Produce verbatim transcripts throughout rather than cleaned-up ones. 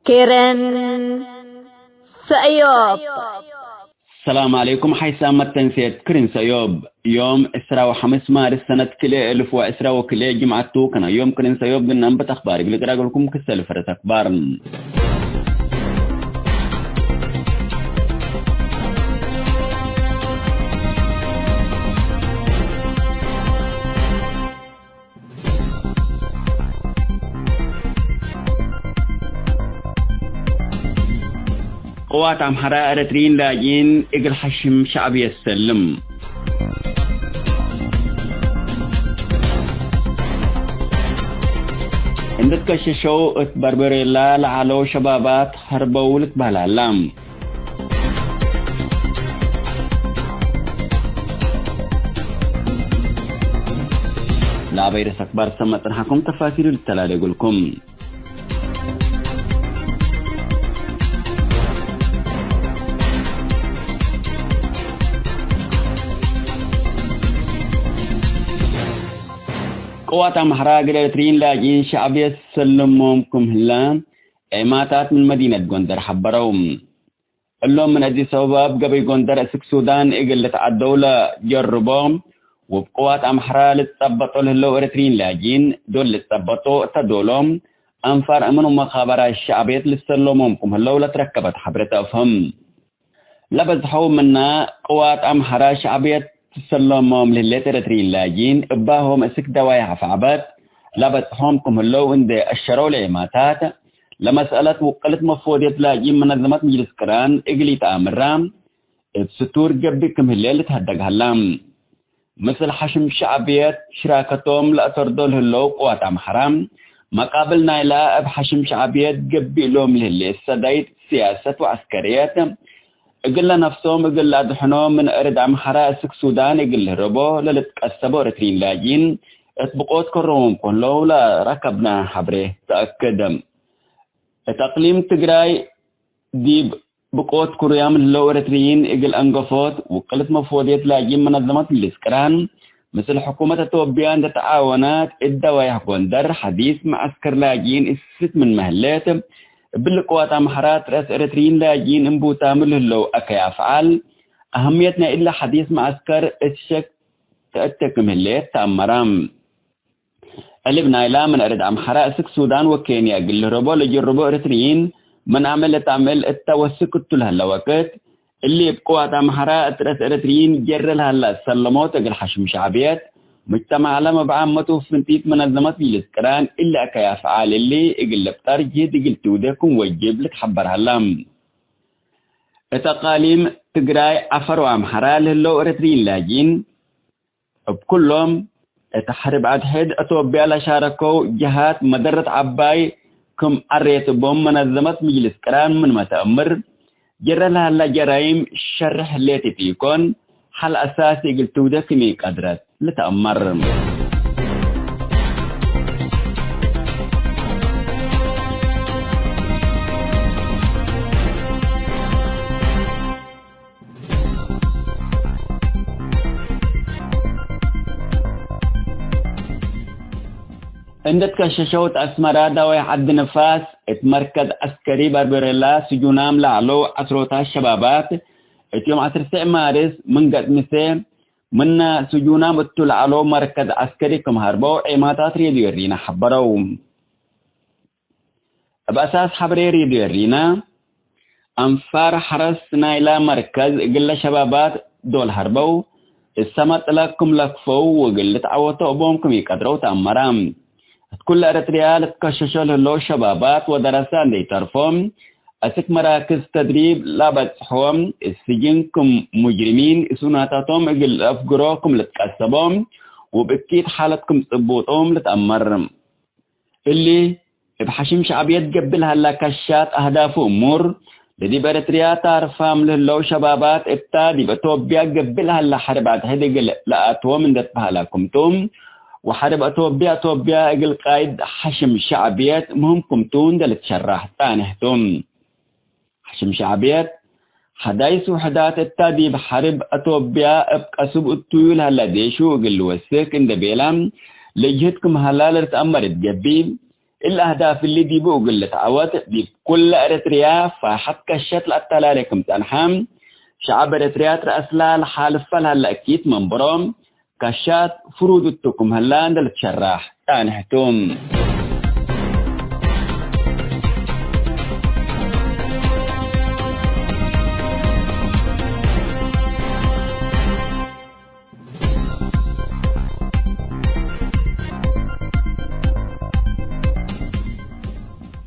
ክርን ሰእዮብ። ሰላም ዐለይኩም ሓይሳም መተንሴት ክርን ሰእዮብ። ዮም ዕስራ ወሐምስ ማርስ ሰነት ክልኤ እልፍ ወዕስራ ወክልኤ ጅምዐት ቱ፣ ከነ ዮም ክርን ሰእዮብ ግናም በት አክባር እግል ቅራገልኩም ክሰል ፈረት አክባር። ቅዋት አምሐራ ኤረትርዪን ላጅኢን እግል ሐሽም ሸዕብየት ሰልም። እንዴ ትከሸሸው እት በርበሬላ ለዐለው ሸባባት ሀርበው ልትበህል ሀላ። ለአበይ ርዕሰ አክባር ሰመ ጽንሐኩም ተፋሲሉ ልተላሌ እግልኩም። ቅዋት አምሐራ እግል ኤረትርዪን ላጅኢን ሸዕብየት ሰለሞም ክም ህላ ዔማታት ምን መዲነት ጎንደር ሐበረው። እሎም ምን አዲስ አበባ እብ ገበይ ጎንደር እስክ ሱዳን እግል ልትዐደው ለጀርቦ፣ ወእብ ቅዋት አምሐራ ልትጸበጦ ለህለው ኤረትርዪን ላጅኢን ዶል ልትጸበጦ እተ ዶሎም፣ አንፋር እምን ወመኻበራት ሸዕብየት ልሰሎሞም ክም ህለው ለትረከበት ሐብሬ ተአፍህም። ለበዝሐው ምና፣ ቅዋት አምሐራ ሸዕብየት ትሰሎሞም ለህሌት ኤረትርዪን ላጅኢን እባሆም እስክ ደዋይሕ አፍዐበት ለበጽሖም ክም ህለው እንዴ አሸረው ለዔማታት፣ ለመስአለት ውቅልት መፎድየት ላጅኢን መነዘመት ምጅልስ ቅራን እግል ኢተአምራ እብ ስቱር ገብእ ክም ህሌት ልትሀደግ ሀላ። ምስል ሐሽም ሸዕብየት ሽራከቶም ለአሰርዶ ለህለው ቅዋት አምሐራ፣ መቃብል ናይላ እብ ሐሽም ሸዕብየት ገብእ እሎም ለህሌት ሰዳይት ስያሰት ወዐስከርየት፣ እግለ ነፍሶም እግል ለአድሕኖ ምን እርድ አምሐራ እስክ ሱዳን እግል ልህረቦ ለልትቀሰቦ ኤረትርዪን ላጅኢን፣ እት ብቆት ከሮሞም ክም ህለው ለረከብነ ሐብሬ ተአክድ። እት አቅሊም ትግራይ ዲብ ብቆት ክሩያም ለህለው ኤረትርዪን እግል አንገፎት ውቅልት መፎድየት ላጅኢን መነዘመት ምጅልስ ቅራን፣ ምስል ሕኩመት አቶብያ እንዴ ተዓወነት፣ እት ደዋይሕ ጎንደር ሐዲስ መዐስከር ላጅኢን እስት ምንመ ህሌት፣ እብሊ ቅዋት አምሐራ ትረስ ኤረትርዪን ላጅኢን እምቡታም ለህለው አከይ አፍዓል፣ አህምየት ናይ እሊ ሐዲስ መዐስከር እት ሸክ ተአቴ ክም ህሌት ተአመረ። ዕልብ ናይላ ምን እርድ አምሐራ እስክ ሱዳን ወኬንያ እግል ልህረቦ ለጀርቦ ኤረትርዪን፣ ምን አምዕል እት አምዕል እተ ወስክ እቱ ለህለ ወቅት፣ እሊ እብ ቅዋት አምሐራ እት ረአስ ኤረትርዪን ጀረ ለሀላ ሰለሞት እግል ሐሽም ሸዕብየት፣ ሙጅተማዕ ዓለም እብ ዓመቱ ፍንቲት መነዘመት ምጅልስ ቅራን እሊ አከይ አፍዓል እሊ እግል ልብጠር ጅህድ እግል ትውዴ ክም ወጅብ ልትሐበር ሀላ። እት አቃሊም ትግራይ፣ ዐፈር ወአምሐራ ለህለው ኤረትርዪን ላጅኢን፣ እብ ኩሎም እት ሐርብ አድሕድ አቶብያ ለሻረከው ጀሃት መደረት ዐባይ ክም ዐሬት እቦም መነዘመት ምጅልስ ቅራን ምንመ ተአምር፣ ጀረ ለሀላ ጀራይም ሸርሕ ህሌት እት ኢኮን፣ ሐል አሳሲ እግል ትውዴ ክም ኢቀድረት ልትአመር። እንዴ ትከሸሸው እት አስመራ ዳዋይ ዐዲ ንፋስ፣ እት መርከዝ ዐስከሪ በርበሬላ ስጁናም ለዐለው ዐስሮታት ሸባባት፣ እት ዮም ዐስር ሰዕ ማርስ ምን ገጽ ምሴ፣ ምነ ስጁናም እቱ ለዐለው መርከዝ ዐስከሪ ክም ሀርበው ዔማታት ሬድዮ ኤሪና ሐበረው። እብ አሳስ ሐብሬ ሬድዮ ኤሪና፣ አንፋር ሐረስ ናይላ መርከዝ እግለ ሸባባት ዶል ሀርበው፣ እሰመጥ ለክም ለክፈው ወእግል ልትዐወቶ እቦም ክም ኢቀድረው ተአመረ። እት ኩለ ኤረትርያ ልትከሸሾ ለህለው ሸባባት ወደረሰ እንዴ ኢተርፎም፣ አስክ መራክዝ ተድሪብ ለአበጽሖም፣ እት ስጅን ክም ሙጅሪሚን እሱናታቶም እግል ለአፍግሮ ክም ልትቀሰቦም፣ ወእብ እኪት ሓለት ክም ጽቡጦም ልትአመር። እሊ፣ እብ ሐሽም ሸዕብየት ገብእ ለሀላ ከሻጥ አህዳፉ እሙር፣ ለዲብ ኤረትርያ ታርፋም ለህለው ሸባባት እታ ዲብ አቶብያ ገብእ ለሀላ ሐርብ አድሕድ እግል ለአትዎም እንዴ ትበሀላ ክምቱ፣ ወሐርብ አቶብያ አቶብያ እግል ቃይድ ሐሽም ሸዕብየት ምህም ክምቱ እንዴ ልትሸራሕ ጻንሕ ቱ። ሐሽም ሸዕብየት፣ ሐዳይስ ውሕዳት እታ ዲብ ሐርብ አቶብያ እብ ቀስብ እቱዩ ለሀላ ዴሹ እግል ልወስክ እንዴ ቤላ፣ ለጅህድ ክም ሀላ ለልትአመር እት ገብእ፣ እሊ አህዳፍ እሊ ዲቡ እግል ልትዐወት፣ ዲብ ኩለ ኤረትርያ ፋሐት ከሸት ለአተላሌ ክም ጸንሐ፣ ሸዐብ ኤረትርያ ትረአስላ ለሓልፈ ለሀለ እኪት መንበሮ፣ ከሻት ፍሩድ እቱ ክም ሀላ እንደ ልትሸራሕ ጸንሕ ቱ።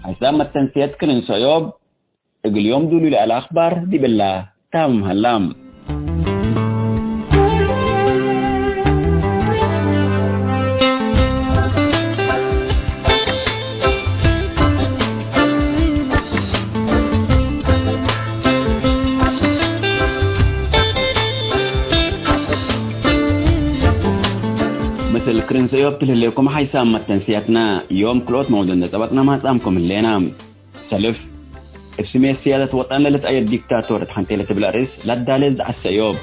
ሐሳብ መተንስየት ክርን ሰዮብ፣ እግል ዮም ዱሉይ ለዐለ አኽባር ዲብላ ታምም ሀላ። ምስል ክርን ሰዮብ ትልህሌኩም ሐይሳም መተንስያትና ዮም ክልኦት መውዱ እንደ ጸበጥና ማጻምኩም ህሌና። ሰልፍ እብ ስሜት ስያደት ወጠን ለልትአየድ ዲክታቶር እት ሐንቴ ለትብል አርእስ ለዳሌ ዘዐሰ እዮብ።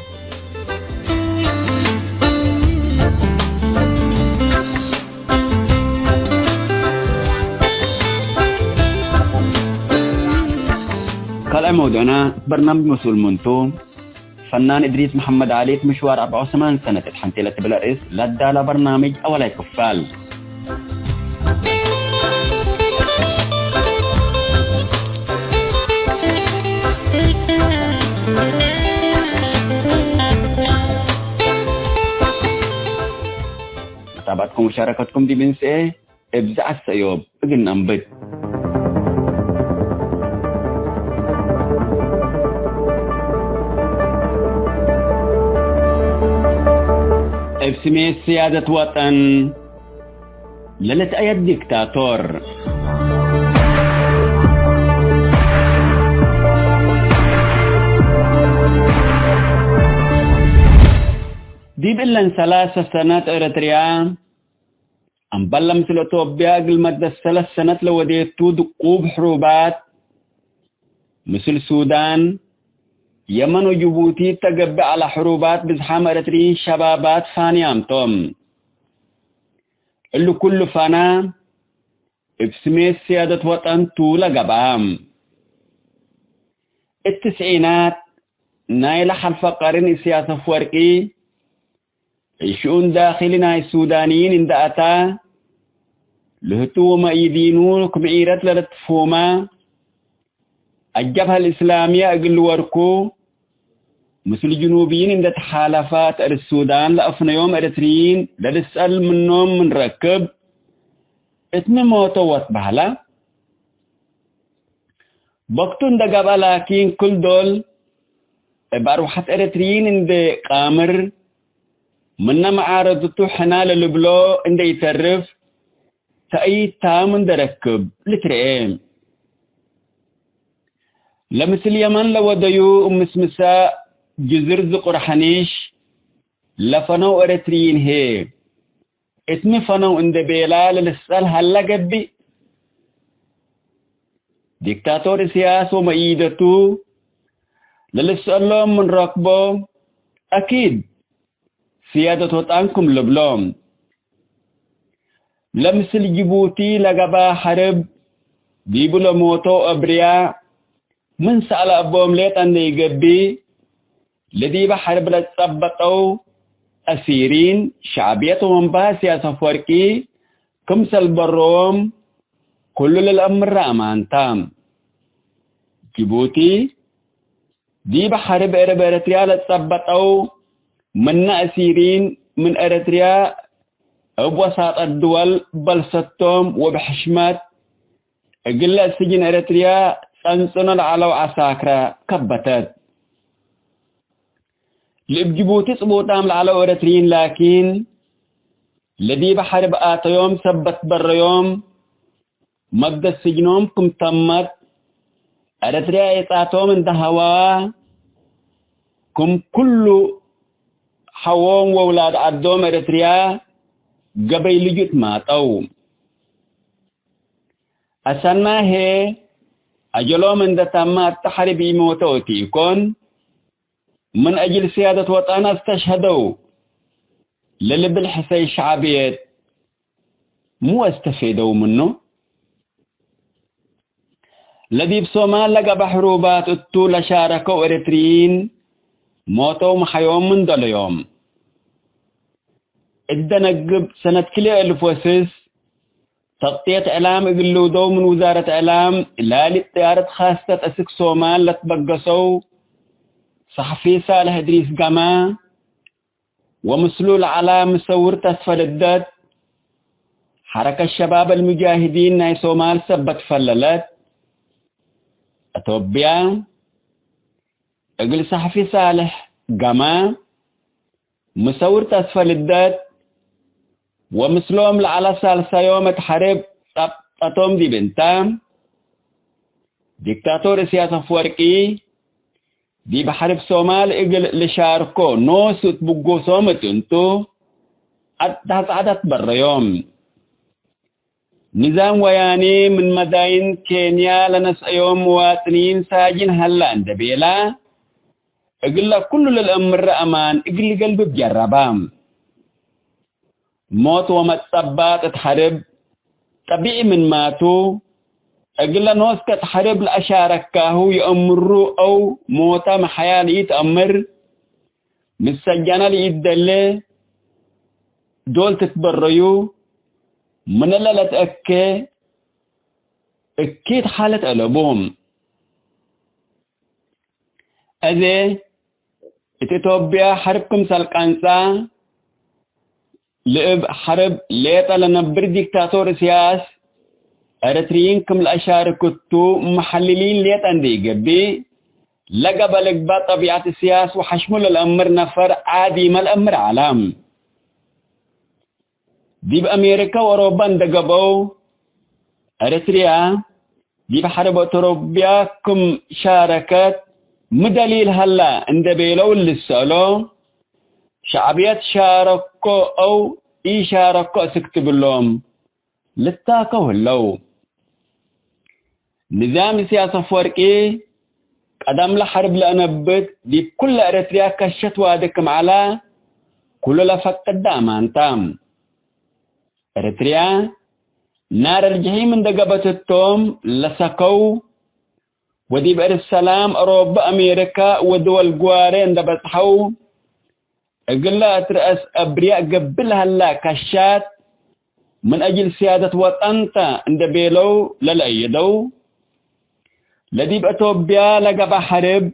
ካልኣይ መውዱዕና፣ በርናምጅ መስኡል ምንቱ? ፈናን እድሪስ መሐመድ ዓሊ እት ምሽዋር አርበዓ ወሰማንየ ሰነት እት ሐንቴ ለትብል አርእስ ለዳላ በርናምጅ አወላይ ክፋል። መታባትኩም ወሻረከትኩም ዲብ እንስኤ እብ ዘዐት ሰእዮብ እግል ነአንብት። እብ ስሜት ስያደት ወጠን ለልትአየድ ዲክታቶር። ዲብ እለን ሰላሰ ሰነት ኤረትርያ፣ አምበል ለምስል ኢትዮጵያ እግል መደት ሰለስ ሰነት ለወዴቱ ድቁብ ሕሩባት፣ ምስል ሱዳን፣ የመን ወጅቡቲ እተ ገብእ ዐለ ሕሩባት ብዝሓም ኤረትርዪን ሸባባት ፋንያም ቶም። እሊ ኩሉ ፈና እብ ስሜት ስያደት ወጠን ቱ ለገብአ። እት ትስዒናት ናይለ ሐልፈ ቀርን እስያስ አፍወርቂ፣ እሽኡን ዳክሊ ናይ ሱዳንይን እንደ አታ፣ ለህቱ ወመእይዲኑ ክም ዒረት ለልትፉማ፣ አጀብሀ ልእስላምየ እግል ልወርኩ፣ ምስል ጅኑብይን እንደ ተሓለፈት፣ እት ሱዳን ለአፍነዮም ኤረትርይን ለልትሰአል ምኖም ምን ረክብ፣ እትሚ ሞተው ወትበህለ። በክቱ እንደ ገብአ ላኪን፣ ክል ዶል እብ አርወሐት ኤረትርይን እንደ ቃምር፣ ምነ መዓረድቱ ሕና ለልብሎ እንደ ኢተርፍ፣ ተእይድ ታም እንደ ረክብ ልትርኤ። ለምስል የመን ለወደዩ እብ ምስምሰ ጅዝር ዝቁር ሐኒሽ ለፈነው ኤረትርይን ህዬ፣ እትሚ ፈነው እንደ ቤላ ለልትሰአል ሀለ ገብእ። ዲክታቶር እስያስ ወመእይደቱ ለልትሰአሎም ምን ረክቦ፣ አኪድ ስያደት ወጣን ክም ልብሎ። ለምስል ጅቡቲ ለገብአ ሐርብ ዲቡ ለሞተው አብርያ፣ ምን ሰአለ አቦም ሌጠ እንደ ኢገብእ፣ ለዲበ ሐርብ ለጸበጠው አሲሪን ሸዕብየት ወመንበሀ እስያስ አፍወርቂ ክምሰል በሮዎም ኩሉ ለልአምረ አማን ተ። ጅቡቲ፣ ዲበ ሐርብ እብ ኤረትርያ ለጸበጠው ምነ አሲሪን ምን ኤረትርያ እብ ወሳጠት ድወል በልሰቶም ወብሕሽመት እግለ ስጅን ኤረትርያ ጸንጽኖ ለዐለው ዐሳክረ ከበተት። ለእብ ጅቡቲ ጽቡጣም ለዐለው ኤረትርይን ላኪን፣ ለዲበ ሐርብ አተዮም ሰበት በረዮም፣ መደት ስጅኖም ክም ተመት፣ ኤረትርያ ኤጻቶም እንደ ሀዋ፣ ክም ኩሉ ሐዎም ወውላድ ዐዶም ኤረትርያ ገበይ ልጁት ማጠው። አሰና ህዬ፣ አጀሎም እንደ ተመ እተ ሐርብ ኢሞተው እት ኢኮን፣ ምን አጅል ስያደት ወጠን አስተሽሀደው ለልብል ሕሰይ ሸዕብየት ሙ አስተፌደው ምኑ? ለዲብ ሶማል ለገብአ ሕሩባት እቱ ለሻረከው ኤረትርዪን ሞቶም ሐዮም ምን ደለዮም። እት ደነግብ ሰነት ክልኤ እልፍ ወስስ፣ ተቅጥየት እዕላም እግል ልውደው ምን ውዛረት እዕላም ላሊ ጥያረት ካስተት እስክ ሶማል ለትበገሰው ሰሐፊ ሳልሕ እድሪስ ገማ፣ ወምስሉ ለዐላ ምሰውር ተስፈ ልደት፣ ሐረከት ሸባብ አልሙጃሂዲን ናይ ሶማል ሰበት ፈለለት። አቶብያ፣ እግል ሰሐፊ ሳልሕ ገማ፣ ምሰውር ተስፈ ልደት፣ ወምስሎም ለዐለ ሳልሳዮም እት ሐርብ ጸብጠቶም ዲብ እንተ፣ ዲክታቶር እስያስ አፍወርቂ፣ ዲብ ሐርብ ሶማል እግል ልሻርኮ ኖሱ እት ብጎሶም እት እንቱ፣ ዐድ ዳጽዓት አትበረዮም። ንዛም ወያኔ ምን መዳይን ኬንያ ለነስአዮም ምዋጥኒን ሳጅን ሀላ እንደ ቤላ፣ እግለ ኩሉ ለልአምረ አማን እግል ልገልብብ ጀረባ። ሞት ወመጸባጥ እት ሐርብ ጠቢዒ ምንማቱ፣ እግለ ኖስከ እት ሐርብ ለአሻረካሁ የአምሩ አው ሞተ መሐያ ለኢተአምር፣ ምሰጃነ ለኢትደሌ ዶል ትትበረዩ፣ ምንለ ለትአኬ እኪት ሓለት አለቡ። አዜ እት ኢትዮጵያ ሐርብ ክምሰል ቀንጸ፣ ለእብ ሐርብ ሌጠ ለነብር ዲክታቶር እስያስ፣ ኤረትርዪን ክም ለአሻርክ እቱ፣ መሐልሊን ሌጠ እንዴ ኢገብእ፣ ለገበ ልግበእ ጠቢዐት እስያስ ወሐሽሙ ለልአምር ነፈር ዓዲመ ለአምር ዐለ። ዲብ አሜሪከ ወአውሮፓ እንደ ገብአው፣ ኤረትርያ ዲብ ሐርብ አውሮፕያ ክም ሻረከት ሚ ደሊል ሀላ እንደ ቤለው ልሰአሎ፣ ሸዕብየት ሻረኮ አው ኢሻረኮ እስክ ትብሎም ልታከው ህለው። ንዛም እስያስ አፍወርቂ፣ ቀደም ለሐርብ ለአነብት ዲብ ኩለ ኤረትርያ ከሸት ዋዲ ክም ዐለ፣ ኩሉ ለፈቅድ አማንታ። ኤረትርያ ናር አልጀሒም እንደ ገበት እቶም ለሰከው፣ ወዲብ ኤርሰላም፣ አውሮፓ፣ አሜሪካ ወድወል ግዋሬ እንደ በጽሐው፣ እግለ እት ረአስ አብርያእ ገብእ ለሀላ ከሻት፣ ምን አጅል ስያደት ወጠን ተ እንደ ቤለው ለለአየደው፣ ለዲብ አቶብያ ለገብአ ሐርብ፣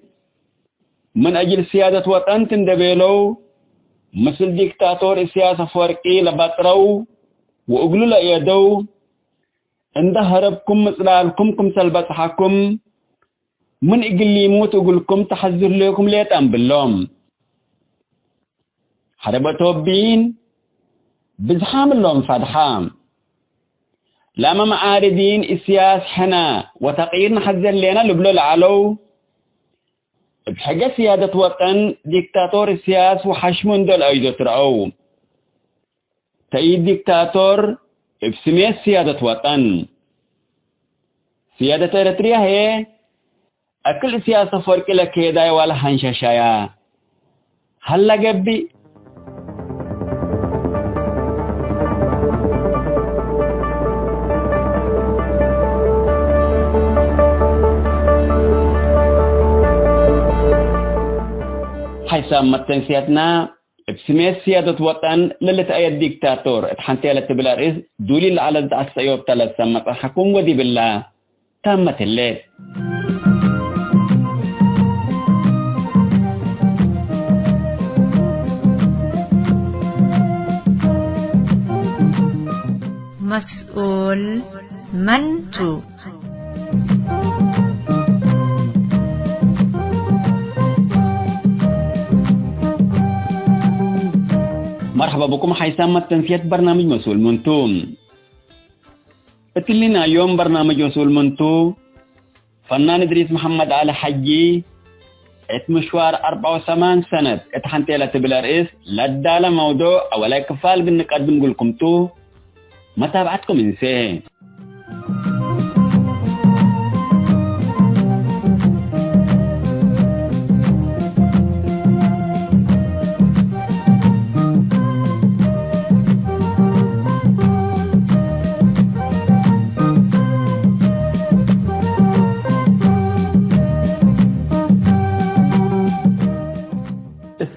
ምን አጅል ስያደት ወጠን ት እንደ ቤለው፣ ምስል ዲክታቶር እስያስ አፍወርቂ ለበጥረው ወእግሉ ለአየደው፣ እንደ ሀረብኩም ምጽላልኩም ክምሰል በጽሐኩም፣ ምን እግል ሊሙት እግልኩም ተሐዝር ሌኩም ሌጠ እምብሎም። ሐርብ አቶብይን ብዝሓም እሎም ፈድሓ። ላመ መዓርዲን እስያስ ሕነ ወተቅይር ነሐዜ ህሌነ ልብሎ ለዐለው፣ እብ ሕገ ስያደት ወጠን ዲክታቶር እስያስ ወሐሽሙ እንዶ ለአይዶ ትረአው። ተኢ ዲክታቶር እብ ስሜት ስያደት ወጠን። ስያደት ኤረትርያ ህዬ፣ አክል እስያስ አፈወርቂ ለኬዳይ ዋለ ሐንሸሻያ ሀለ ገብእ። ሐይሳም መተንስያትና እብ ስሜት ስያደት ወጠን ለልትአየድ ዲክታቶር እት ሐንቴ ለትብል አርእስ ዱሊ ለዐለት ተአሰዮብ ተ ለትሰመ ጸርሐኩም ወዲብላ ታመት ህሌት። መስኡል መን ቱ? መርሐባ ብኩም ሐይሳም መተንስየት በርናምጅ መስኡል መን ቱ። እትሊ ናይ ዮም በርናምጅ መስኡል መን ቱ፣ ፈናን እድሪስ መሐመድ ዐሊ ሐጂ፣ እት ምሽዋር አርበዕ ወሰማን ሰነት እት ሐንቴ ለትብል አርእስ ለዳለ መውዱዕ አወላይ ክፋል እግል ንቀድም እግልኩም ቱ፣ መታብዐትኩም እንሴ።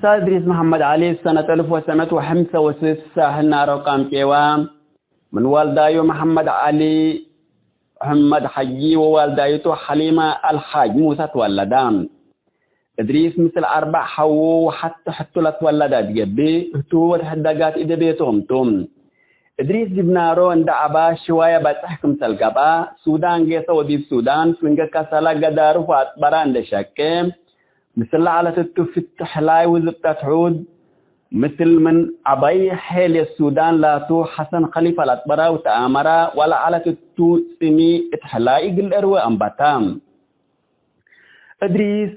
ኡስታዝ እድሪስ መሐመድ ዐሊ ሰነት አልፍ ወሰመት ወሐምሰ ወስሳ ህናሮ ቃምቄዋ፣ ምን ዋልዳዩ መሐመድ ዐሊ መሐመድ ሐጂ ወዋልዳይቱ ሐሊማ አልሓጅ ሙሳ ትወለዳ። እድሪስ ምስል አርበዕ ሐዉ ወሐቲ ሕቱ ለትወለደ እት ገብእ ህቱ ወድ ሕዳጋት እደ ቤቶም ቱ። እድሪስ ዲብ ናሮ እንደ ዐባ ሽዋየ በጽሕ ክምሰል ገብአ፣ ሱዳን ጌሰ ወዲብ ሱዳን ፍንገ ከሰለ ገዳርፍ ወአጥበራ እንደ ሸቄ፣ ምስል ለዐለት እቱ ፍቲ ሕላይ ውዝብጠት ሑድ፣ ምስል ምን ዐባይ ሔልየት ሱዳን ላቱ ሐሰን ከሊፋ ለአጥበራ ወተአመራ ወለዐለት እቱ ጽሚ እት ሕላይ እግል እርወ አንበታ። እድሪስ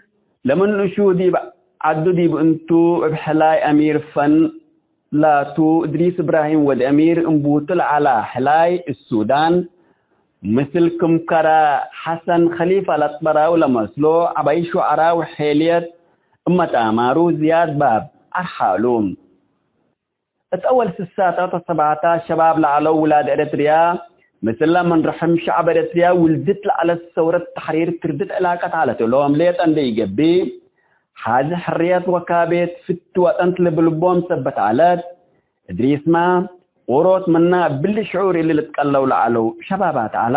ለምን ንእሹ ዲብ ዐዱ ዲብ እንቱ እብ ሕላይ አሚር ፈን ላቱ እድሪስ እብራሂም ወድ አሚር እምቡቱ ለዐላ ሕላይ እት ሱዳን፣ ምስል ክም ከረ ሐሰን ከሊፋ ለአጥበራው ለመስሎ ዐባይ ሹዐራ ወሔልየት እመት አማሩ ዝያድ ባብ አርሓ እሉ። እት አወል ስሳታት ወሰብዓታት ሸባብ ለዐለው ውላድ ኤረትርያ፣ ምስለ ምን ርሕም ሸዕብ ኤረትርያ ውልድት ለዐለት ሰውረት ተሕሪር ትርድት ዕላቀት ዐለት እሎም ሌጠ እንዴ ኢገብእ፣ ሓዚ ሕርየት ወካቤት ፍቲ ወጠንት ልብል ቦም ሰበት ዐለት። እድሪስመ ዎሮት ምነ እብሊ ሽዑር እሊ ልትቀለው ለዐለው ሸባባት ዐለ።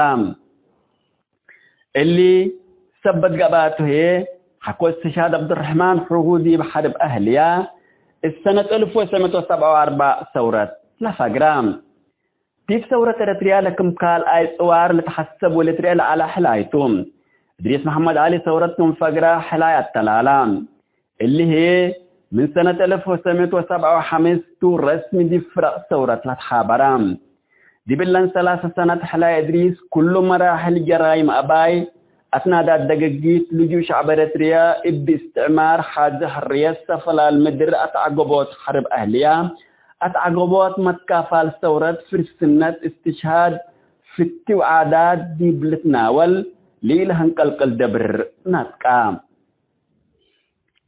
እሊ ሰበት ገብአቱ ህዬ፣ ሐቆ እስትሽሃድ ዐብዱረሕማን ሑሁ ዲብ ሐርብ አህልያ፣ እት ሰነት አልፍ ወሰመት ወሰብዓ ወአርበዕ ሰውረት ለፈግረ። ዲብ ሰውረት ኤረትርያ ለክም ካልኣይ ጽዋር ልትሐሰብ ወልትርኤ ለዐለ ሕላይ ቱ። እድሪስ መሐመድ ዐሊ ሰውረት ክም ፈግረ ሕላይ አተላላ። እሊ ህዬ ምን ሰነት አልፍ ወሰመት ወሰብዓ ወሐምስ ቱ ረስሚ ዲብ ፍረቅ ሰውረት ለትሓበረ። ዲብ እለን ሰላሰ ሰነት ሕላይ እድሪስ ኩሉ መራሕል ጀራይም አባይ፣ አትናዳት ደገጊት ልጁእ ሸዕብ ኤረትርያ እብ እስትዕማር ሓዚ ሕርየት ሰፈላል ምድር አትዐገቦት ሐርብ አህልያ፣ አትዐገቦት መትካፋል ሰውረት ፍርስነት እስትሽሃድ ፍቲ ወዓዳት ዲብ ልትናወል ለኢለሀንቀልቅል ደብር ናትቃ።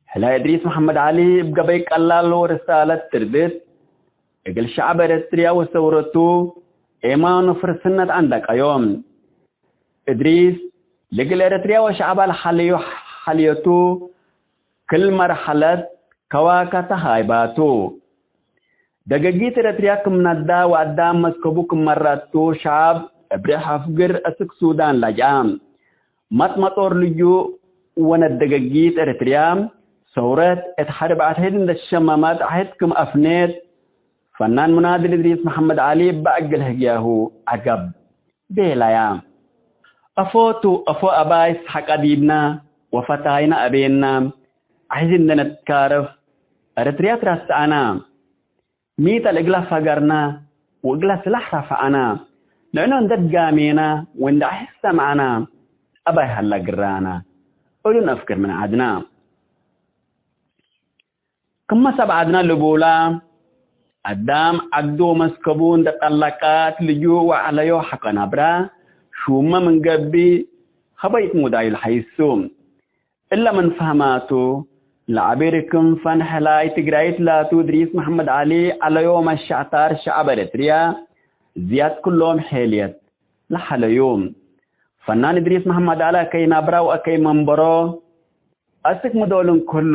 ሕላይ እድሪስ መሐመድ ዐሊ እብ ገበይ ቀላል ወርሳለት ትርድት፣ እግል ሸዐብ ኤረትርያ ወሰውረቱ ኤማን ወፍርስነት አንደቀዮም። እድሪስ፣ ለእግል ኤረትርያ ወሸዐባ ለሐለዮ ሐልየቱ፣ ክል መርሐለት ከዋከተ ሃይባቱ። ደገጊት ኤረትርያ ክም ነዳ ወአዳም መስከቡ ክም መራቱ ሸዐብ እብ ሬሕ አፍግር እስክ ሱዳን ለጅአ። መጥመጦር ልጁእ ወነደገጊት ኤረትርያ ሰውረት እት ሐርብ አትሕድ እንደ ሸመመት አሕድ ክም አፍኔት፣ ፈናን ሙናድል እድሪስ መሐመድ ዐሊ እበ እግል ህግያሁ ዐገብ ቤለያ። አፎቱ አፎ አባይ ሰሐቀ ዲብነ ወፈታይነ አቤነ፣ አሕዚ እንደ ነትካረፍ ኤረትርያ ትረስአነ። ሚጠል እግለ ፈገርነ ወእግለ ስላሕ ረፍዐነ፣ ንዕኖ እንደ ትጋሜነ ወእንደ አሕሰምዐነ፣ አባይ ሀለ ግራነ፣ እሉ ነፍግር ምን ዐድነ። ክመ ሰብ ዐድነ ልቡላ፣ አዳም ዐዱ ወመስከቡ እንደ ጠለቃት ልጁእ ወዐለዮ ሐቀ ነብረ፣ ሹመ ምን ገብእ፣ ሀበይት ሙዳዩ ለሐይሱ። እለ ምን ፈህማቱ፣ ለዐቤ ርክም ፈን ሕላይ ትግራይት ላቱ እድሪስ መሐመድ ዐሊ ዐለዮ መሻዕታር ሸዐብ ኤረትርያ ዝያድ ክሎም ሔልየት ለሐለዩ። ፈናን እድሪስ መሐመድ ዐሊ አከይ ናብራ ወአከይ መንበሮ፣ አስክ ምዶል እንክሎ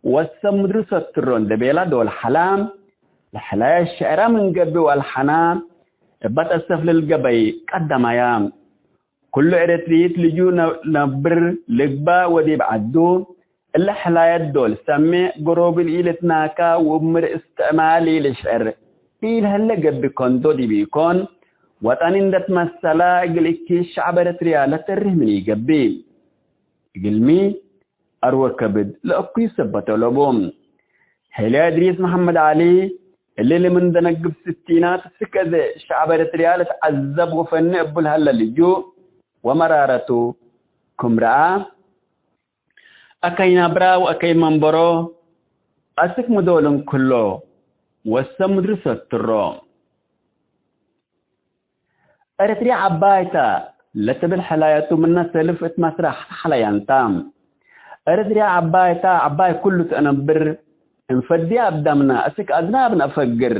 ወሰብ ምድሩ ሰትሮ እንደ ቤላ ዶል ሐላ፣ ለሕላየ ሸዕረ ምን ገብእ ወአልሐና፣ እበ ተአሰፍ ለልገበይ ቀደማያ። ኩሉ ኤረትርይት ልጁእ ነ-፣ ነብር ልግባእ ወዲብ ዐዱ፣ እለ ሕላየት ዶል ሰሜዕ፣ ግሩብ ኢልትናካ ወእምር እስትዕማር ኢልሽዕር ኢልሀለ ገብእ ከንዶ ዲብ ኢኮን፣ ወጠኒ እንደ ትመሰላ እግል እኪት ሸዕብ ኤረትርያ ለተርህ ምን ኢገብእ። እግልሚ፣ አርወ ከብድ ለእኩይ ሰበት አለቡ። ሔልያ እድሪስ መሐመድ ዐሊ፣ እሊ ለምን ደነግብ ስቲናት እስክ አዜ ሸዕብ ኤረትርያ ለትዐዘብ ወፈኒ እቡ ለሀለ ልጁእ ወመራረቱ ክም ረአ፣ አከይ ናብራ ወአከይ መንበሮ አስክ ምዶል እንክሎ ወሰ ምድሩ ሰትሮ። ኤረትርያ ዐባይ ተ ለትብል ሕላየቱ ምነ ሰልፍ እት መስረሕ ተሐለየንተ። ኤረትርያ ዐባይ ተ፣ ዐባይ ኩሉ ተአነብር፣ እንፈድየ እብ ደምነ፣ እስክ አዝናብ ነአፈግር።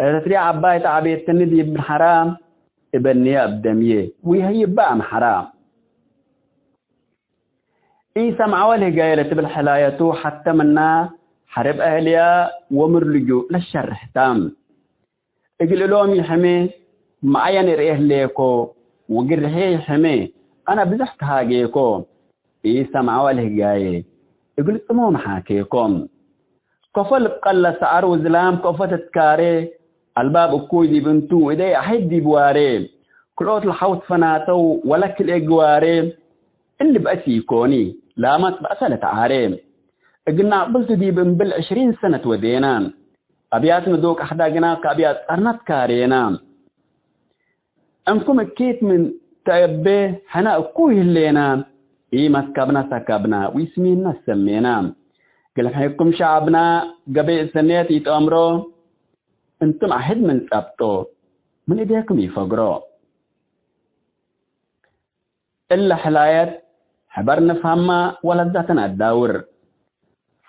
ኤረትርያ ዐባይ ተ፣ ዐቤትኒ ዲብ ምሐራ፣ እበንየ እብ ደምዬ፣ ወይሀይበ አምሐራ። ኢሰምዐወ ለህጋየ ለትብል ሕላየቱ ሐተ ምና ሐርብ አህልያ ወምር ልጁእ ለሸርሕታ። እግል እሎም ይሕሜ መዓየን እርኤ ህሌኮ፣ ወግርሔ ይሕሜ አነ ብዞሕ ተሃጌኮ፣ ኢሰምዐወ ለህጋዬ እግል ጽሞም ሓኬኮ። ከፎ ልብቀል ለሰዐር ወዝላም ከፎ ትትካሬ፣ አልባብ እኩይ ዲብ እንቱ ወእደይ አሕድ ዲብ ዋሬ፣ ክልኦት ለሐውት ፈናተው ወለ ክልኤ ግዋሬ፣ እሊ ብአስ ኢኮኒ ላመት በአሰ ለተዓሬ። እግል ናቅብልቱ ዲብ እምብል ዕሽሪን ሰነት ወዴና፣ አብያት ንዶቅ አሕዳግና ከአብያት ጸርነት ካሬና። እንኩም እኪት ምን ተአቤ ሕነ እኩይ ህሌና፣ ኢመስከብነ ሰከብነ ወኢስሚነ ሰሜነ። ግልምሒኩም ሸዐብነ ገቤ ሰኔት ኢጠምሮ፣ እንቱም አሕድ ምን ጸብጦ፣ ምን እዴኩም ኢፈግሮ። እለ ሕላየት ሕበር ንፍሀማ ወለዛተን አዳውር።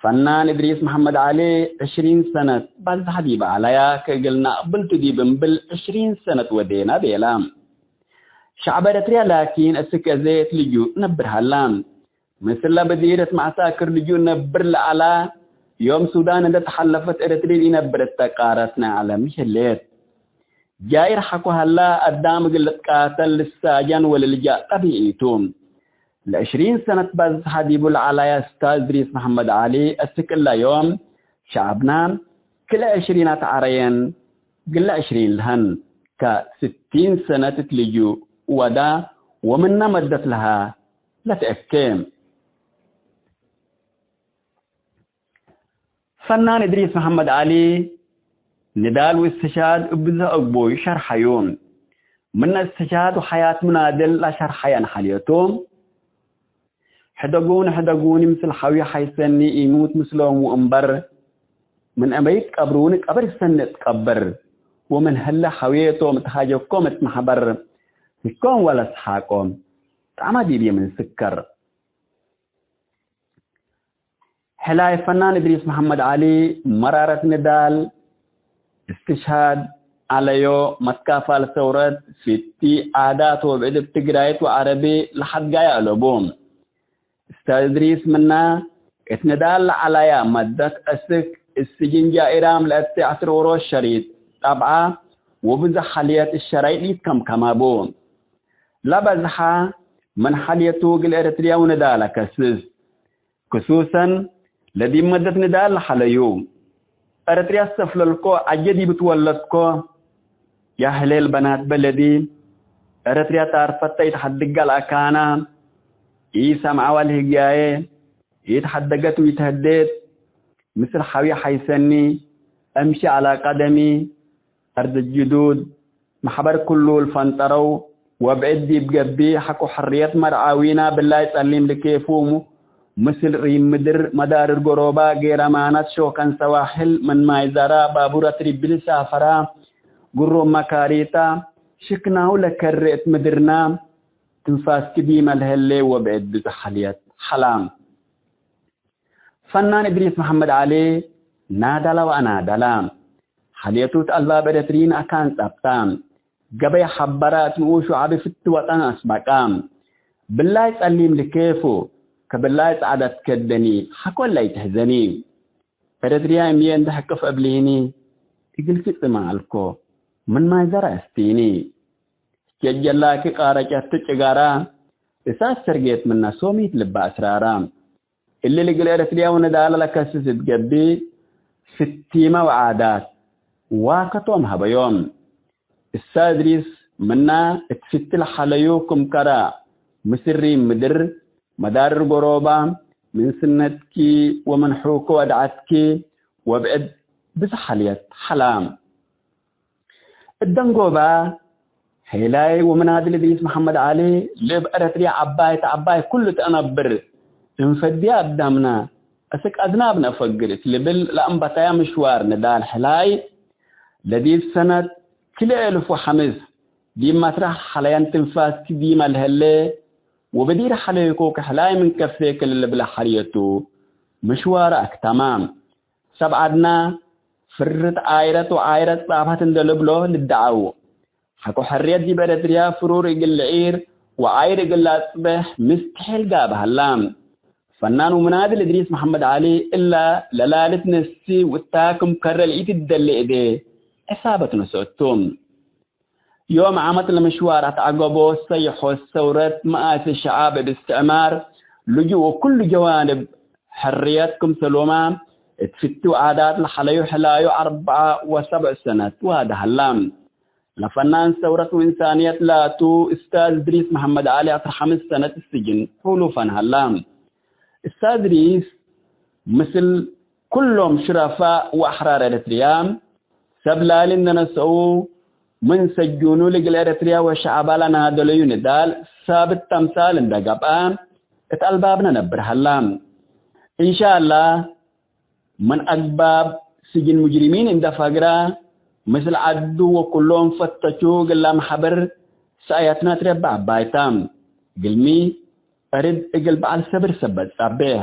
ፈናን እድሪስ መሐመድ ዐሊ ዕሽሪን ሰነት ባዝሐ ዲብ ዐለያ፣ ከእግል ናቅብልቱ ዲብ እምብል ዕሽሪን ሰነት ወዴና ቤላ። ሸዕብ ኤረትርያ ላኪን እስክ አዜት ልጁእ ነብር ሀላ። ምስለ ብዲር እት መዐሳክር ልጁእ ነብር ለዐላ፣ ዮም ሱዳን እንዴ ተሐለፈት ኤረትርያ ኢነብር እተ ቃረት ናይ ዐለም ይህሌት። ጃኢር ሐቆ ሀላ፣ አዳም እግል ልትቃተል ልሳጀን ወለልጃእ ጠቢዒ ቱ። ለዕሽሪን ሰነት ባዝሐ ዲቡ ለዐላየ እስታዝ እድሪስ መሐመድ ዐሊ፣ እስክ እለ ዮም ሸዐብና ክልኤ ዕሽሪን አትዐረየን፣ ግለ ዕሽሪን ለሀን፣ ከስቲን ሰነት እት ልጁእ ወዳ ወምነ መደት ለሀ ለትአኬ። ፈናን እድሪስ መሐመድ ዐሊ፣ ንዳል ወእስትሽሃድ እብ ብዝሕ አግቡይ ሸርሐዩ። ምነ እስትሽሃድ ወሐያት ሙናድል ለሸርሐየን ሐልየቱ፣ ሕደጉኒ ሕደጉኒ ምስል ሐዊ ሐይሰኒ ኢሙት ምስሎሙ እምበር፣ ምን እመ ይትቀብሩኒ ቀብር ሰኒ እትቀብር፣ ወምን ህለ ሐውየቶም እት ሐጀኮም እት መሕበር፣ ህኮም ወለስሓቆም ጣዕመ ዲብዬ ምን ስከር። ሕላይ ፈናን እድሪስ መሐመድ ዐሊ፣ መራረት ንዳል፣ እስትሽሃድ፣ ዐለዮ፣ መትካፋል ሰውረት፣ ፊቲ፣ ዓዳት ወብዕድ እብ ትግራይት ወዐረቢ ለሐድጋየ አለቡ። እስታዝ እድሪስ ምና እት ንዳል ለዐላያ መደት አስክ፣ እት ስጅን ጃኢራም ለእቴ ዐስር ኦሮስ ሸሪጥ ጠብዐ ወብዘሕ ሐልየት እሸራይጥ ኢትከምከመ ቡ። ለበዝሐ ምን ሐልየቱ እግል ኤረትርያ ወንዳለ ከስስ። ክሱሰን ለዲብ መደት ንዳል ለሐለዩ። ኤረትርያ ሰፍለልኮ፣ ዐጀ ዲብ ትወለድኮ፣ ያ ህሌል በናት በለዲ፣ ኤረትርያ ታርፈተ ኢተሐድገ ለአካና፣ ኢሰምዐወ ለህግያዬ፣ ኢተሐደገት ወኢተህዴት፣ ምስል ሐዊ ሐይሰኒ፣ አምሺ ዐላ ቀደሚ፣ አርድ ጅዱድ፣ መሕበር ክሉ ልፈንጠረው ወብዕድ ዲብ ገብእ፣ ሐቆ ሕርየት መርዓዊና ብላይ ጸሊም ልኬፉ፣ ምስል ሪም ምድር፣ መዳርር ጎሮባ፣ ጌረ ማናት፣ ሾከን ሰዋሕል፣ ምን ማይ ዘራ፣ ባቡር አትሪብል ሳፈራ፣ ግሩም መካሪታ፣ ሽክናሁ ለከሬ እት ምድርና፣ ትንፋስኪ ዲመ ለህሌ ወብዕድ ብዝሕ ሐልየት ሐላም። ፈናን እድሪስ መሐመድ ዐሊ ናደለ ወአናደለ። ሐልየቱ እት አልባብ ኤረትርዪን አካን ጸብጠ። ገበይ ሐበረ፣ እት ንኡሽ ወዐቢ ፍቲ ወጠን አስበቀ። ብላይ ጸሊም ልኬፉ፣ ከብላይ ጸዕድ አትከደኒ፣ ሐቆ እለ ኢትሕዘኒ። ኤረትርያ እምዬ እንዴ ሕቅፍ እብሊኒ፣ እግልኪ ጽመ አልኮ፣ ምን ማይ ዘረ እስቲኒ። ጀጀላኪ ቃረጨት ጭጋራ፣ እሳት ሰርጌት ምነ ሶሚት ልበ አስራራ። እሊ ልግል ኤረትርያ ወንዳለ ለከስስ እት ገብእ፣ ፍቲመ ወዓዳት ዋከቶም ሀበዮም። እሳ እድሪስ ምና እት ፍቲ ለሐለዩ ክም ከረ፣ ምስሪ ምድር፣ መዳርር ጎሮባ፣ ምን ስነትኪ ወምን ሑኮ ወድዓትኪ ወብዕድ ብዝሕ ሐልየት ሐላ። እደንጎባ፣ ሄላይ ወመናድል እድሪስ መሐመድ ዐሊ፣ ልእብ ኤረትርያ ዐባይ ተዐባይ ኩሉ ተአነብር፣ እንፈድየ አዳምነ፣ እስክ አዝናብ ነአፈግር እት ልብል ለአንበተየ ምሽዋር ንዳል ሕላይ፣ ለዲብ ሰነት ክልኤ እልፍ ወሐምስ ዲብ መስረሕ ሐለየን ትንፋስኪ ዲመ ለህሌ፣ ወበዲር ሐለይኮ ከሕላይ ምን ከፌክ ለልብለ ሐርየቱ ምሽዋር አክተመ። ሰብ ዐድና፣ ፍርት ዓይረት ወዓይረት ጻፈት እንዴ ልብሎ ልደዐው። ሐቆ ሕርየት ዲብ ኤረትርያ ፍሩር እግል ልዒር ወዓይር እግል ለአጽብሕ ምስትሒል ጋብእ ሀላ። ፈናን ወመናድል እድሪስ መሐመድ ዐሊ እላ ለላልት ነሲ ውታ ክም ከረ ለኢትደሌ እዴ ዕሳበት ነስኦቱ። ዮም ዓመት ለምሽዋር አትዐገቦ ሰይሖ ሰውረት መአት ሸዓብ እብ እስትዕማር፣ ልጁእ ወኩሉ ጀዋንብ ሕርየት ክምሰሎማ እት ፍቲ ወዓዳት ለሐለዩ ሕላዩ አርበዓ ወሰብዕ ሰነት ዋደ ሀላ። ለፈናን ሰውረት ወእንሳንየት ላቱ እስታዝ እድሪስ መሐመድ ዐሊ ዐስር ሐምስ ሰነት ስጅን ሑሉፈን ሀላ። እስታዝ እድሪስ ምስል ኩሎም ሽረፋእ ወአሕራር ኤረትርያ ሰብ ላሊ እንደ ነሰኡ፣ ምን ሰጁኑ ልግል ኤረትርያ ወሸዐባ ለናደለዩ ንዳል ሳብት ተምሳል እንደ ገብአ እት አልባብነ ነብር ሀላ። እንሻላህ ምን አግባብ ስጅን ሙጅሪሚን እንደ ፈግረ፣ ምስል ዐዱ ወኩሎም ፈተቹ እግል ለአምሐብር ሰአያትና ትረባ አባይታ። እግልሚ፣ እርድ እግል በዐል ሰብር ሰበት ጸቤሕ።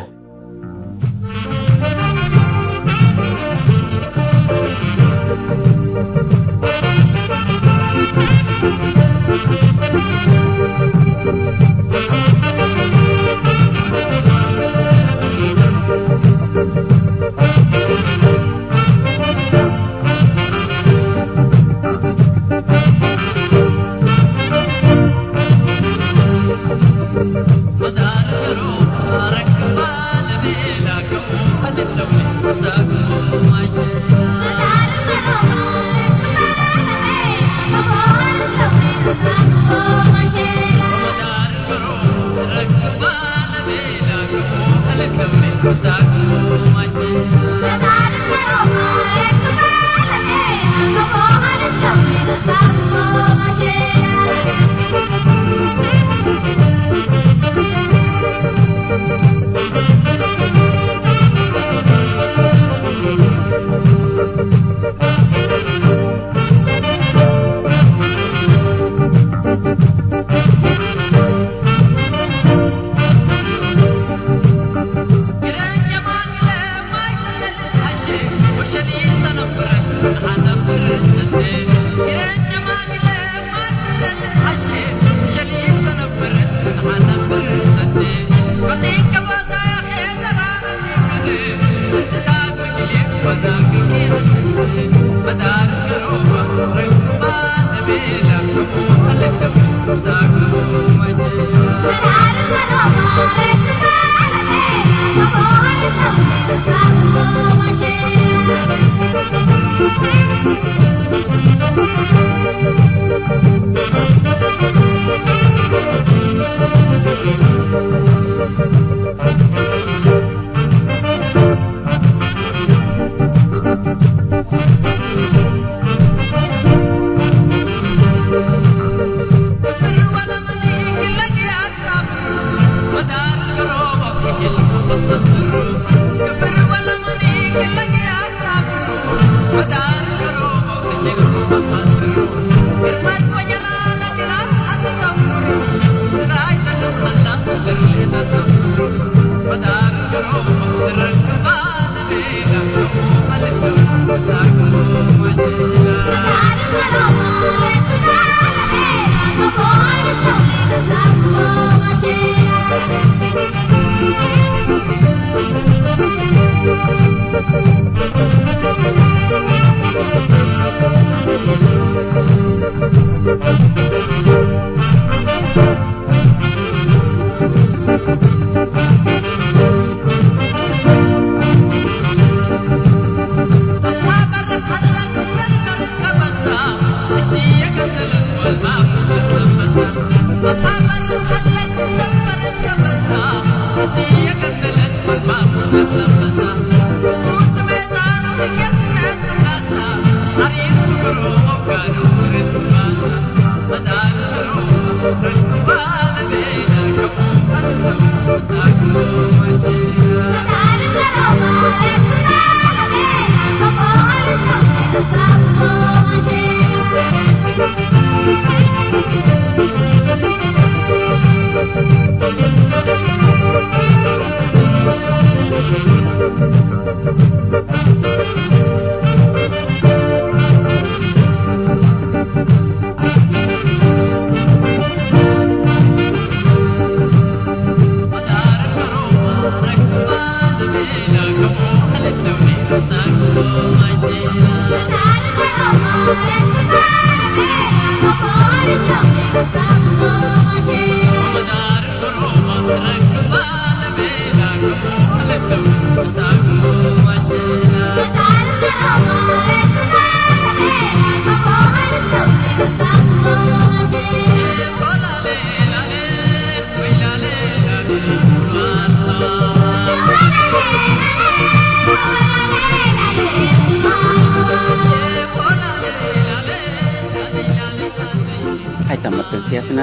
ሕና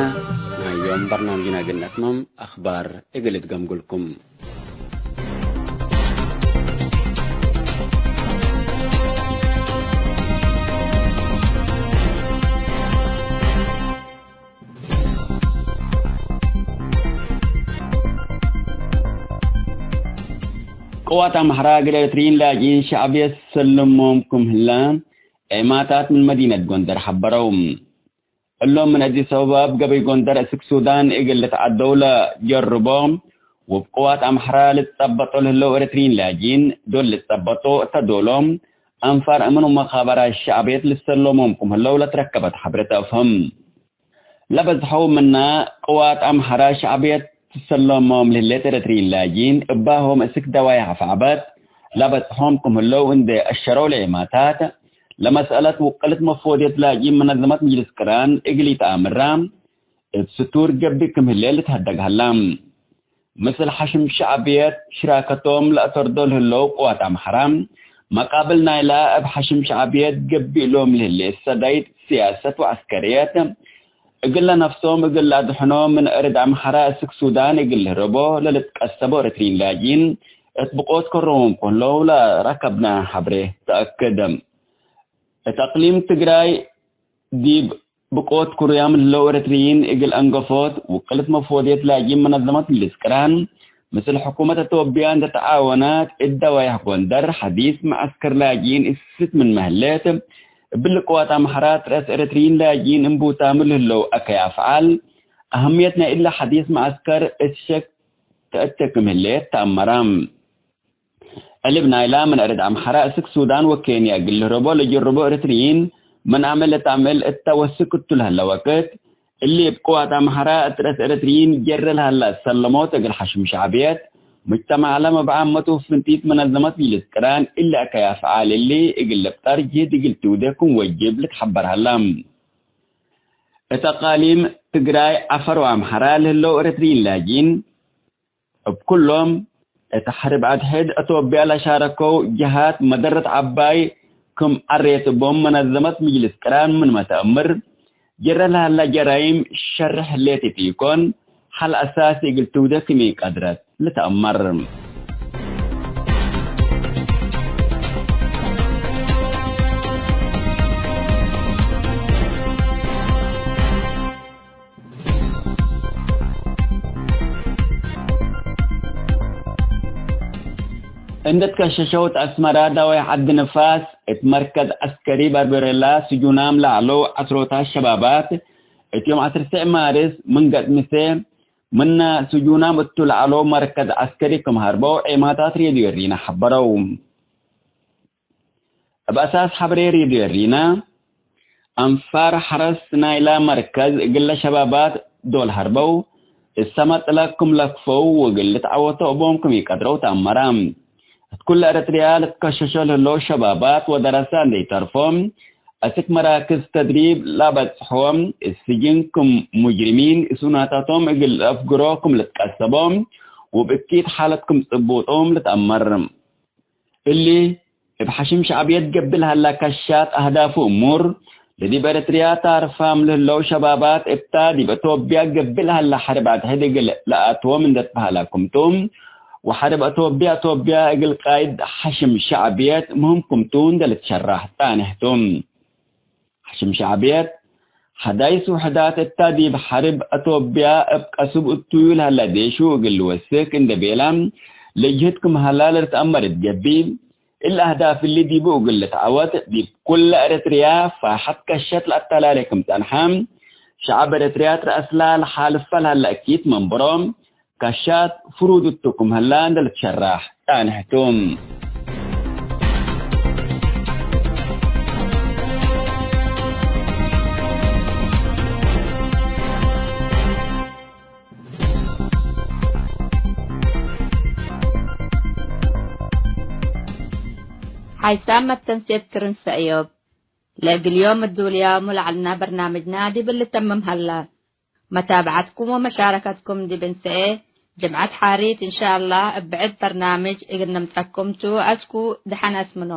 ናይ ዮም በርናምጅና እግል ነትመም፣ አኽባር እግል እትገምጉልኩም። ቅዋት አምሐራ እግል ኤረትርዪን ላጅኢን ሸዕብየት ሰለሞም ክም ህላ ዔማታት ምን መዲነት ጎንደር ሐበረው። እሎም ምን አዲስ አበባ እብ ገበይ ጎንደር እስክ ሱዳን እግል ልትዐደው ለጀርቦ፣ ወእብ ቅዋት አምሐራ ልትጸበጦ ለህለው ኤረትርዪን ላጅኢን ዶል ልትጸበጦ እተ ዶሎም፣ አንፋር እምን ወመኻበራት ሸዕብየት ልሰሎሞም ክም ህለው ለትረከበት ሐብሬ ተአፍህም። ለበዝሐው ምና፣ ቅዋት አምሐራ ሸዕብየት ትሰሎሞም ለህሌት ኤረትርዪን ላጅኢን፣ እባሆም እስክ ደዋይሕ አፍዐበት ለበጽሖም ክም ህለው እንዴ አሸረው ለዔማታት፣ ለመስአለት ውቅልት መፎድየት ላጅኢን መነዘመት ምጅልስ ቅራን እግል ኢተአምራ፣ እብ ስቱር ገብእ ክም ህሌ ልትሀደግ ሀላ። ምስል ሐሽም ሸዕብየት ሽራከቶም ለአተርዶ ለህለው ቅዋት አምሐራ፣ መቃብል ናይላ እብ ሐሽም ሸዕብየት ገብእ ሎም ለህሌት ሰዳይት ስያሰት ወዐስከርየት፣ እግለ ነፍሶም እግል ለአድሕኖ ምን አርድ አምሐራ እስክ ሱዳን እግል ልህረቦ ለልትቀሰቦ ኤረትርዪን ላጅኢን እት ብቆት ከሮሞም ክም ህለው ለረከብነ ሐብሬ ተአክድ። እት አቅሊም ትግራይ ዲብ ብቆት ክሩያም ለህለው ኤረትርዪን እግል አንገፎት ውቅልት መፎድየት ላጅኢን መነዘመት ምጅልስ ቅራን፣ ምስል ሕኩመት አቶብያ እንዴ ተዓወናት፣ እት ደዋይሕ ጎንደር ሐዲስ መዐስከር ላጅኢን እስት ምንመ ህሌት፣ እብሊ ቅዋት አምሐራ ትረስ ኤረትርዪን ላጅኢን እምቡታም ለህለው አከይ አፍዓል፣ አህምየት ናይ እሊ ሐዲስ መዐስከር እት ሸክ ተአቴ ክም ህሌት ተአመረ። ዕልብ ናይላ ምን አርድ አምሐራ እስክ ሱዳን ወኬንያ እግል ልህረቦ ለጀርቦ ኤረትርዪን ምን አምዕል እት አምዕል እተ ወስክ እቱ ለህለ ወቅት፣ እሊ እብ ቅዋት አምሐራ እት ረአስ ኤረትርዪን ጀረ ለሀላ ሰለሞት እግል ሐሽም ሸዕብየት፣ ሙጅተማዕ ለመ ብዓመቱ ፍንቲት መነዘመት ምጅልስ ቅራን እሊ አከይ አፍዓል እሊ እግል ልብጠር ጅህድ እግል ትውዴ ክም ወጅብ ልትሐበር ሀላ። እት አቃሊም ትግራይ፣ ዐፈር ወአምሐራ ለህለው ኤረትርዪን ላጅኢን፣ እብ ኩሎም እት ሐርብ አድሕድ አቶብያ ለሻረከው ጀሃት መደረት ዐባይ ክም ዐሬት እቦም መነዘመት ምጅልስ ቅራን ምንመ ተአምር፣ ጀረ ለሀላ ጀራይም ሸርሕ ህሌት እት ኢኮን፣ ሐል አሳሲ እግል ትውዴ ክም ኢቀድረት ልትአመር። እንዴ ትከሸሸው እት አስመራ ዳዋይ ዐዲ ንፋስ፣ እት መርከዝ ዐስከሪ በርበሬላ ስጁናም ለዐለው ዐስሮታት ሸባባት፣ እት ዮም ዐስር ሰዕ ማርስ ምን ገጽ ምሴ፣ ምነ ስጁናም እቱ ለዐለው መርከዝ ዐስከሪ ክም ሀርበው ዔማታት ሬድዮ ኤሪና ሐበረው። እብ አሳስ ሐብሬ ሬድዮ ኤሪና፣ አንፋር ሐረስ ናይላ መርከዝ እግለ ሸባባት ዶል ሀርበው፣ እሰመጥ ለክም ለክፈው ወእግል ልትዐወቶ እቦም ክም ኢቀድረው ተአመረ። እት ኩለ ኤረትርያ ልትከሸሾ ለህለው ሸባባት ወደረሰ እንዴ ኢተርፎም፣ አስክ መራክዝ ተድሪብ ለአበጽሖም፣ እት ስጅን ክም ሙጅሪሚን እሱናታቶም እግል ለአፍግሮ ክም ልትቀሰቦም፣ ወእብ እኪት ሓለት ክም ጽቡጦም ልትአመር። እሊ፣ እብ ሐሽም ሸዕብየት ገብእ ለሀላ ከሻት አህዳፉ እሙር፣ ለዲብ ኤረትርያ ታርፋም ለህለው ሸባባት እብታ ዲብ አቶብያ ገብእ ለሀላ ሐርብ አድሕድ እግል ለአትዎም እንዴ ትበሀላ ክምቱ፣ ወሐርብ አቶብያ፣ አቶብያ እግል ቃይድ ሐሽም ሸዕብየት ምህም ክምቱ እንዴ ልትሸራሕ ጻንሕ ቱ። ሐሽም ሸዕብየት፣ ሐዳይስ ውሕዳት እታ ዲብ ሐርብ አቶብያ እብ ቀሱብ እቱዩ ለሀላ ዴሹ እግል ልወስክ እንዴ ቤላ፣ ለጅህድ ክም ሀላ ለልትአመር እት ገብእ፣ እሊ አህዳፍ እሊ ዲቡ እግል ልትዐወት፣ ዲብ ኩለ ኤረትርያ ፋሐት ከሸት ለአተላሌ ክም ጸንሐ፣ ሸዐብ ኤረትርያ ትረአስላ ለሓልፈ ለሀላ እኪት መንበሮ፣ ከሻት ፍሩድ እቱ ክም ሀላ እንዴ ልትሸራሕ ጻንሕ ቱ። ሓይሳም መተንሴት ክርን ሰእዮብ። ለእግል ዮም እዱልያሙ ለዐልና በርናምጅና ዲብ ልተምም ሀላ። መታብዐትኩም ወመሻረከትኩም ዲብ እንሰኤ ጅምዐት ሓሪት እንሻአላህ እብ ብዕድ በርናምጅ እግል ነምጸኩም ቱ። አስኩ ደሐን አስምኖ።